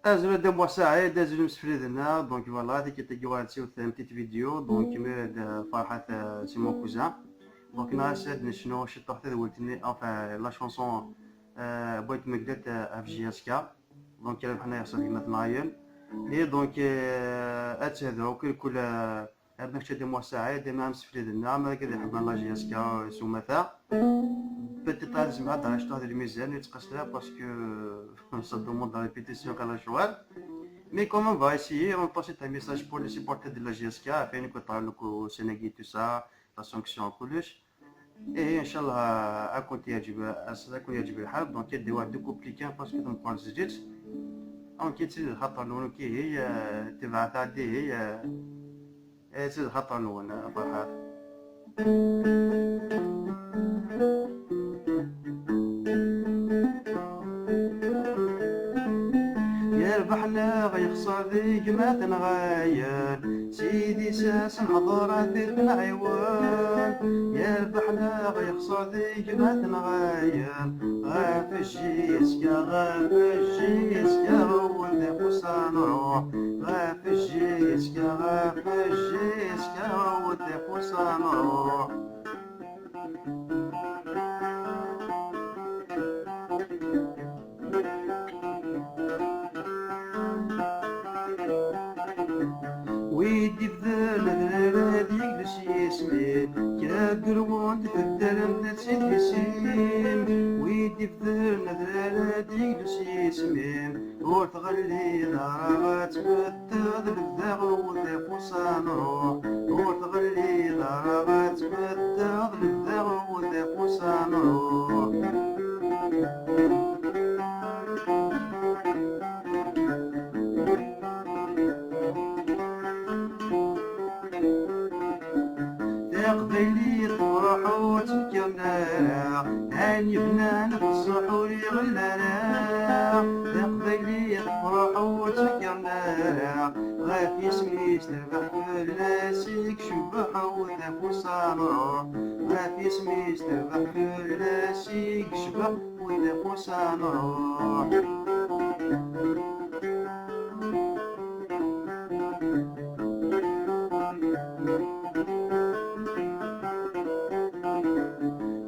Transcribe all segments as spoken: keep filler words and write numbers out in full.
Azul a Dda Muḥ Saɛid, azul imsefliden-a. Donc voilà, tikkelt-agi ɣer tsiwt une petite vidéo. Donc imir-d, euh, Ferḥat, euh, c'est mon cousin. Donc neɣ ass ad necnu ciṭuḥ tadwilt-nni, enfin la chanson, euh, Boy Tmegdet, euh, ɣef J S K. Donc Rabeḥ-nneɣ yexṣer gma-tneɣ ayen. Et donc, euh, ad tehder akk irkul, euh, Ama kečč a Dda Muḥ Saɛid, ama amseflid-nneɣ, ama d akken iḥemmel la J S K s umata. Peut-être ad zemreɣ ad d-rreɣ ciṭuḥ di lmizan, ur yettqas ara, parce que ça demande la répétition ɣer lecɣal. Mais quand même, on va essayer, on passe un message pour les supporters de la J S K, afin que par le coup, Sénégal, tout ça, la sanction, kullec. Ihi, ncallah, ad kent-yeɛǧeb, ad kent-yeɛǧeb lḥal. Donc ad d-awiɣ deux couplets kan, parce que d meqqren zǧiǧ. Donc ad tt-id xaṭer-nwen, ok, ihi, eh, tebɛet-aɣ-d, ihi, eh, ad tt-id xaṭer-nwen, eh, Ferḥat. Yerbeḥ neɣ yexṣer di gma-tneɣ ayen, s idis-as nḥeḍr ad t-id-nɛiwen. Yerbeḥ neɣ yexṣer di gma-tneɣ ayen, ɣef J S K, ɣef J S K, ur d-ixuṣṣ ad nruḥ. Ɣef J S K, ɣef J S K, ur d-ixuṣṣ ad nruḥ. Wi d-ibedden adrar ad yeglu s yisem-im, kra d-urwen d-ibeddren d tidisin. Wi d-ibedden adrar ad yeglu s yisem-im, ur tɣelliḍ ara ad tbeddeḍ lebda ɣef uḍiq usan ruḥ. Ur tɣelliḍ ara ad tbeddeḍ lebda ɣef uḍiq usan ruḥ. Taqbaylit tefreḥ ur tt-kkren ara, ayen yebnan ɣef ṣṣeḥ ur iɣelli ara. Taqbaylit tefreḥ ur tt-kkren ara, ɣef yisem-is terbeḥ fell-as i yecbeḥ uḍiq usan ruḥ. Ɣef yisem-is terbeḥ fell-as i yecbeḥ uḍiq usan ruḥ.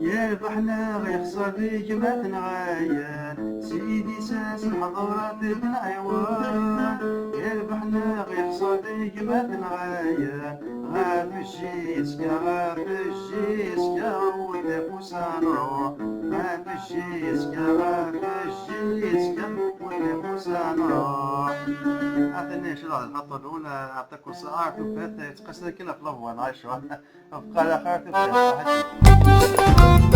Yerbeḥ neɣ yexṣer di gma-tneɣ ayen, s idis-as nḥeḍr ad t-id-nɛiwen. Yerbeḥ neɣ yexṣer di gma-tneɣ ayen, ɣef J S K, ɣef J S K, uḍiq usan ruḥ. Ɣef J S K, ɣef J S K, uḍiq usan ruḥ. Atni ncallah d lxaṭer-nwen, ɛṭikum ṣṣaḥa, ar tufat, yettqasir kan ɣef la voix, neɣ acu? Bqa ɛla xir, ar tufat.